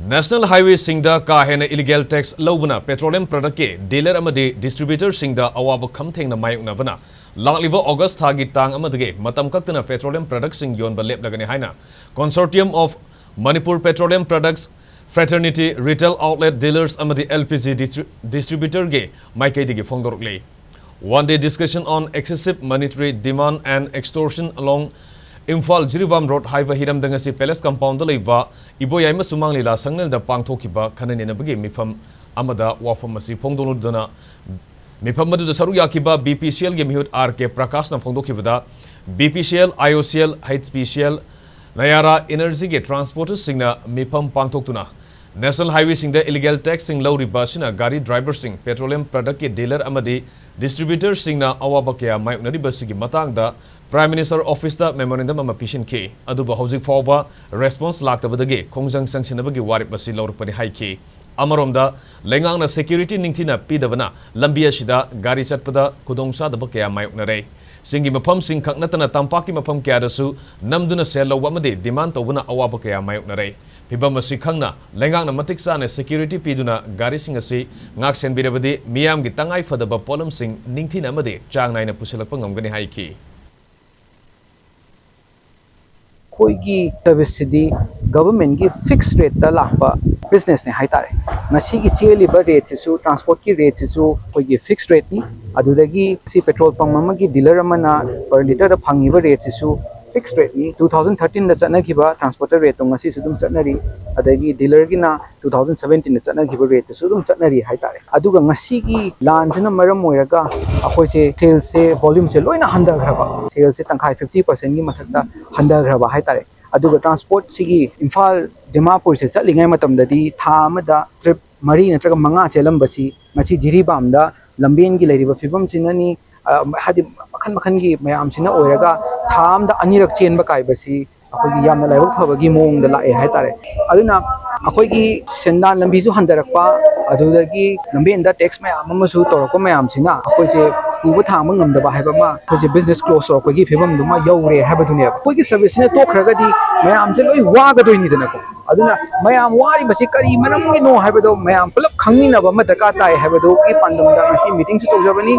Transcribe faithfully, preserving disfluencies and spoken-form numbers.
National highwayꯁꯤꯡꯗ ꯀꯥ ꯍꯦꯟꯅ illegal tax ꯂꯧꯕꯅ petroleum productꯀꯤ dealer ꯑꯃꯗꯤ distributorꯁꯤꯡꯗ ꯑꯋꯥꯕ ꯈꯝ ꯊꯦꯡꯅ ꯃꯥꯌꯣꯛꯅꯕꯅ ꯂꯥꯛꯂꯤꯕ August ꯊꯥꯒꯤ ꯇꯥꯡ ꯑꯃꯗꯒꯤ ꯃꯇꯝ ꯀꯛꯇꯅ petroleum productꯁꯤꯡ ꯌꯣꯟꯕ ꯂꯦꯞꯂꯒꯅꯤ ꯍꯥꯏꯅ Consortium of Manipur Petroleum Products Fraternity, Retail Outlet Dealers ꯑꯃꯗꯤ L P G distri-, distributorꯒꯤ ꯃꯥꯏꯀꯩꯗꯒꯤ ꯐꯣꯡꯗꯣꯔꯛꯂꯤ꯫ One day discussion on excessive monetary demand and extortion along Imphal Jiribam Road ꯍꯥꯏꯕ ꯍꯤꯔꯝꯗ ꯉꯁꯤ Palace Compoundꯗ ꯂꯩꯕ ꯏꯕꯣꯌꯥꯏꯃ ꯁꯨꯃꯥꯡ ꯂꯤꯂꯥ ꯁꯪꯂꯦꯟꯗ ꯄꯥꯡꯊꯣꯛꯈꯤꯕ ꯈꯟꯅ ꯅꯩꯅꯕꯒꯤ ꯃꯤꯐꯝ ꯑꯃꯗ ꯋꯥꯐꯝ ꯑꯁꯤ ꯐꯣꯡꯗꯣꯛꯂꯗꯨꯅ ꯃꯤꯐꯝ ꯑꯗꯨꯗ ꯁꯔꯨꯛ ꯌꯥꯈꯤꯕ B P C Lꯒꯤ ꯃꯤꯍꯨꯠ R K ꯄ꯭ꯔꯀꯥꯁꯅ ꯐꯣꯡꯗꯣꯛꯈꯤꯕꯗ, B P C L, I O C L, H P C L, Nayara Energyꯒꯤ transporterꯁꯤꯡꯅ ꯃꯤꯐꯝ ꯄꯥꯡꯊꯣꯛꯇꯨꯅ National highwayꯁꯤꯡꯗ illegal taxꯁꯤꯡ ꯂꯧꯔꯤꯕ ꯑꯁꯤꯅ ꯒꯥꯔꯤ driverꯁꯤꯡ, petroleum productꯀꯤ dealer ꯑꯃꯗꯤ distributorꯁꯤꯡꯅ ꯑꯋꯥꯕ ꯀꯌꯥ ꯃꯥꯌꯣꯛꯅꯔꯤꯕ ꯑꯁꯤꯒꯤ ꯃꯇꯥꯡꯗ Prime Minister Officeꯇ memorandum ꯑꯃ ꯄꯤꯁꯤꯟꯈꯤ꯫ ꯑꯗꯨꯕꯨ ꯍꯧꯖꯤꯛ ꯐꯥꯎꯕ response ꯂꯥꯛꯇꯕꯗꯒꯤ ꯈꯣꯡꯖꯪ ꯆꯪꯁꯤꯟꯅꯕꯒꯤ ꯋꯥꯔꯦꯞ ꯑꯁꯤ ꯂꯧꯔꯛꯄꯅꯤ ꯍꯥꯏꯈꯤ꯫ ꯑꯃꯔꯣꯝꯗ, ꯂꯩꯉꯥꯛꯅ security ꯅꯤꯡꯊꯤꯅ ꯄꯤꯗꯕꯅ ꯂꯝꯕꯤ ꯑꯁꯤꯗ ꯒꯥꯔꯤ ꯆꯠꯄꯗ ꯈꯨꯗꯣꯡꯆꯥꯗꯕ ꯀꯌꯥ ꯃꯥꯌꯣꯛꯅꯔꯦ꯫ ꯆꯤꯡꯒꯤ ꯃꯐꯝꯁꯤꯡ ꯈꯛ ꯅꯠꯇꯅ ꯇꯝꯄꯥꯛꯀꯤ ꯃꯐꯝ ꯀꯌꯥꯗꯁꯨ ꯅꯝꯗꯨꯅ ꯁꯦꯜ ꯂꯧꯕ ꯑꯃꯗꯤ demand ꯇꯧꯕꯅ ꯑꯋꯥꯕ ꯀꯌꯥ ꯃꯥꯌꯣꯛꯅꯔꯦ꯫ ꯐꯤꯚꯝ ꯑꯁꯤ ꯈꯪꯅ ꯂꯩꯉꯥꯛꯅ ꯃꯇꯤꯛ ꯆꯥꯅ security ꯄꯤꯗꯨꯅ ꯒꯥꯔꯤꯁꯤꯡ ꯑꯁꯤ ꯉꯥꯛ ꯁꯦꯟꯕꯤꯔꯕꯗꯤ ꯃꯤꯌꯥꯝꯒꯤ ꯇꯉꯥꯏ ꯐꯗꯕ ꯄꯣꯠꯂꯝꯁꯤꯡ ꯅꯤꯡꯊꯤꯅ ꯑꯃꯗꯤ ꯆꯥꯡ ꯅꯥꯏꯅ ꯄꯨꯁꯤꯜꯂꯛꯄ ꯉꯝꯒꯅꯤ ꯍꯥꯏꯈꯤ꯫ ꯑꯩꯈꯣꯏꯒꯤ serviceꯁꯤꯗꯤ governmentꯀꯤ fixed rateꯇ ꯂꯥꯛꯄ businessꯅꯦ ꯍꯥꯏꯇꯥꯔꯦ꯫ ꯉꯁꯤꯒꯤ ꯆꯦꯜꯂꯤꯕ rateꯁꯤꯁꯨ, transportꯀꯤ rateꯁꯤꯁꯨ ꯑꯩꯈꯣꯏꯒꯤ fixed rateꯅꯤ꯫ ꯑꯗꯨꯗꯒꯤ ꯁꯤ petrol pump ꯑꯃꯒꯤ dealer ꯑꯃꯅ per litreꯗ ꯐꯪꯉꯤꯕ rateꯁꯤꯁꯨ fixed rateꯅꯤ꯫ Two thousand thirteenꯗ ꯆꯠꯅꯈꯤꯕ transporter rateꯇꯣ ꯉꯁꯤꯁꯨ ꯑꯗꯨꯝ ꯆꯠꯅꯔꯤ꯫ ꯑꯗꯒꯤ dealerꯒꯤꯅ two thousand seventeenꯗ ꯆꯠꯅꯈꯤꯕ rateꯇꯨꯁꯨ ꯑꯗꯨꯝ ꯆꯠꯅꯔꯤ ꯍꯥꯏꯇꯥꯔꯦ꯫ ꯑꯗꯨꯒ ꯉꯁꯤꯒꯤ ꯂꯥꯟꯁꯤꯅ ꯃꯔꯝ ꯑꯣꯏꯔꯒ ꯑꯩꯈꯣꯏꯁꯦ salesꯁꯦ, volumeꯁꯦ ꯂꯣꯏꯅ ꯍꯟꯊꯈ꯭ꯔꯕ, salesꯁꯦ ꯇꯪꯈꯥꯏ, fifty percentꯒꯤ ꯃꯊꯛꯇ ꯍꯟꯊꯈ꯭ꯔꯕ ꯍꯥꯏꯇꯥꯔꯦ꯫ ꯑꯗꯨꯒ transportꯁꯤꯒꯤ ꯏꯝꯐꯥꯜ ꯗꯤꯃꯥꯄꯨꯔꯁꯦ ꯆꯠꯂꯤꯉꯩ ꯃꯇꯝꯗꯗꯤ ꯊꯥ ꯑꯃꯗ trip ꯃꯔꯤ ꯅꯠꯇ꯭ꯔꯒ ꯃꯉꯥ ꯆꯦꯜꯂꯝꯕꯁꯤ ꯉꯁꯤ ꯖꯤꯔꯤꯕꯥꯝꯗ ꯂꯝꯕꯦꯟꯒꯤ ꯂꯩꯔꯤꯕ ꯐꯤꯕꯝꯁꯤꯅꯅꯤ, ꯑ, ꯍꯥꯏꯗꯤ ꯃꯈꯜ ꯃꯈꯜꯒꯤ ꯃꯌꯥꯝꯁꯤꯅ ꯑꯣꯏꯔꯒ ꯊꯥ ꯑꯃꯗ ꯑꯅꯤꯔꯛ ꯆꯦꯟꯕ ꯀꯥꯏꯕꯁꯤ ꯑꯩꯈꯣꯏꯒꯤ ꯌꯥꯝꯅ ꯂꯥꯏꯕꯛ ꯐꯕꯒꯤ ꯃꯑꯣꯡꯗ ꯂꯥꯛꯑꯦ ꯍꯥꯏꯇꯥꯔꯦ꯫ ꯑꯗꯨꯅ ꯑꯩꯈꯣꯏꯒꯤ ꯁꯦꯟꯗꯥꯟ ꯂꯝꯕꯤꯁꯨ ꯍꯟꯊꯔꯛꯄ, ꯑꯗꯨꯗꯒꯤ ꯂꯝꯕꯦꯟꯗ tax ꯃꯌꯥꯝ ꯑꯃꯁꯨ ꯇꯧꯔꯛꯄ ꯃꯌꯥꯝꯁꯤꯅ ꯑꯩꯈꯣꯏꯁꯦ ꯄꯨꯕ ꯊꯥꯡꯕ ꯉꯝꯗꯕ ꯍꯥꯏꯕ ꯑꯃ, ꯑꯩꯈꯣꯏꯁꯦ ꯕꯤꯖꯤꯅꯦꯁ ꯀ꯭ꯂꯣꯖ ꯇꯧꯔꯛꯄꯒꯤ ꯐꯤꯕꯝꯗꯨꯃ ꯌꯧꯔꯦ ꯍꯥꯏꯕꯗꯨꯅꯦꯕ꯫ ꯑꯩꯈꯣꯏꯒꯤ ꯁꯔꯚꯤꯁꯁꯤꯅ ꯇꯣꯛꯈ꯭ꯔꯒꯗꯤ ꯃꯌꯥꯝꯁꯦ ꯂꯣꯏ ꯋꯥꯒꯗꯣꯏꯅꯤꯗꯅꯀꯣ꯫ ꯑꯗꯨꯅ ꯃꯌꯥꯝ ꯋꯥꯔꯤꯕꯁꯤ ꯀꯔꯤ ꯃꯔꯝꯒꯤꯅꯣ ꯍꯥꯏꯕꯗꯣ ꯃꯌꯥꯝ ꯄꯨꯂꯞ ꯈꯪꯃꯤꯟꯅꯕ ꯑꯃ ꯗꯔꯀꯥꯔ ꯇꯥꯏ ꯍꯥꯏꯕꯗꯨꯒꯤ ꯄꯥꯟꯗꯝꯗ ꯉꯁꯤ ꯃꯤꯇꯤꯡꯁꯨ ꯇꯧꯖꯕꯅꯤ꯫